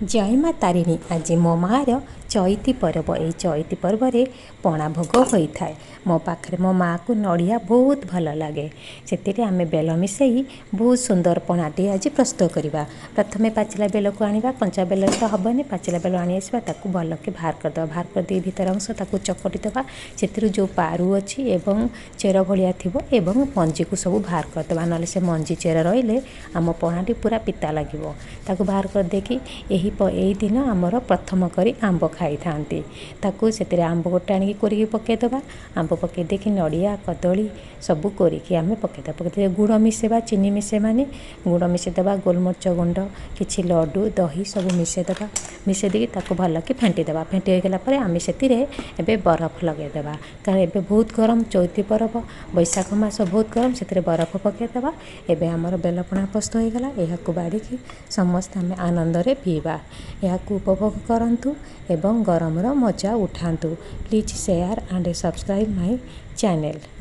ଜୟ ମା ତାରିଣୀ। ଆଜି ମୋ ମାଆର ଚଇତି ପରବ। ଏହି ଚଇତି ପର୍ବରେ ପଣା ଭୋଗ ହୋଇଥାଏ। ମୋ ପାଖରେ ମୋ ମାଆକୁ ନଡ଼ିଆ ବହୁତ ଭଲ ଲାଗେ। ସେଥିରେ ଆମେ ବେଲ ମିଶାଇ ବହୁତ ସୁନ୍ଦର ପଣାଟିଏ ଆଜି ପ୍ରସ୍ତୁତ କରିବା। ପ୍ରଥମେ ପାଚିଲା ବେଲକୁ ଆଣିବା। କଞ୍ଚା ବେଲରେ ତ ହେବନି। ପାଚିଲା ବେଲ ଆଣି ଆସିବା, ତାକୁ ଭଲକି ବାହାର କରିଦେବା। ବାହାର କରିଦେଇ ଭିତର ଅଂଶ ତାକୁ ଚକଟି ଦେବା। ସେଥିରୁ ଯେଉଁ ପାରୁ ଅଛି ଏବଂ ଚେର ଭଳିଆ ଥିବ ଏବଂ ମଞ୍ଜିକୁ ସବୁ ବାହାର କରିଦେବା, ନହେଲେ ସେ ମଞ୍ଜି ଚେର ରହିଲେ ଆମ ପଣାଟି ପୁରା ପିତା ଲାଗିବ। ତାକୁ ବାହାର କରିଦେଇକି ଏହି ଦିନ ଆମର ପ୍ରଥମ କରି ଆମ୍ବ ଖାଇଥାନ୍ତି। ତାକୁ ସେଥିରେ ଆମ୍ବ ଗୋଟେ ଆଣିକି କୋରିକି ପକାଇଦେବା। ଆମ୍ବ ପକାଇ ଦେଇକି ନଡ଼ିଆ, କଦଳୀ ସବୁ କୋରିକି ଆମେ ପକାଇଦେବା। ପକାଇଦେଇ ଗୁଡ଼ ମିଶାଇବା, ଚିନି ମିଶାଇବାନି। ଗୁଡ଼ ମିଶାଇଦେବା, ଗୋଲମରିଚ ଗୁଣ୍ଡ, କିଛି ଲଡ଼ୁ, ଦହି ସବୁ ମିଶାଇଦେବା। ମିଶାଇ ଦେଇକି ତାକୁ ଭଲକି ଫେଣ୍ଟି ଦେବା। ଫେଣ୍ଟି ହେଇଗଲା ପରେ ଆମେ ସେଥିରେ ଏବେ ବରଫ ଲଗାଇଦେବା, କାରଣ ଏବେ ବହୁତ ଗରମ। ଚଇତି ପରବ, ବୈଶାଖ ମାସ, ବହୁତ ଗରମ। ସେଥିରେ ବରଫ ପକାଇଦେବା। ଏବେ ଆମର ବେଲପଣା ପ୍ରସ୍ତୁତ ହୋଇଗଲା। ଏହାକୁ ବାଢ଼ିକି ସମସ୍ତେ ଆମେ ଆନନ୍ଦରେ ପିଇବା। ଏହାକୁ ଉପଭୋଗ କରନ୍ତୁ ଏବଂ ଗରମର ମଜା ଉଠାନ୍ତୁ। Please share and subscribe my channel.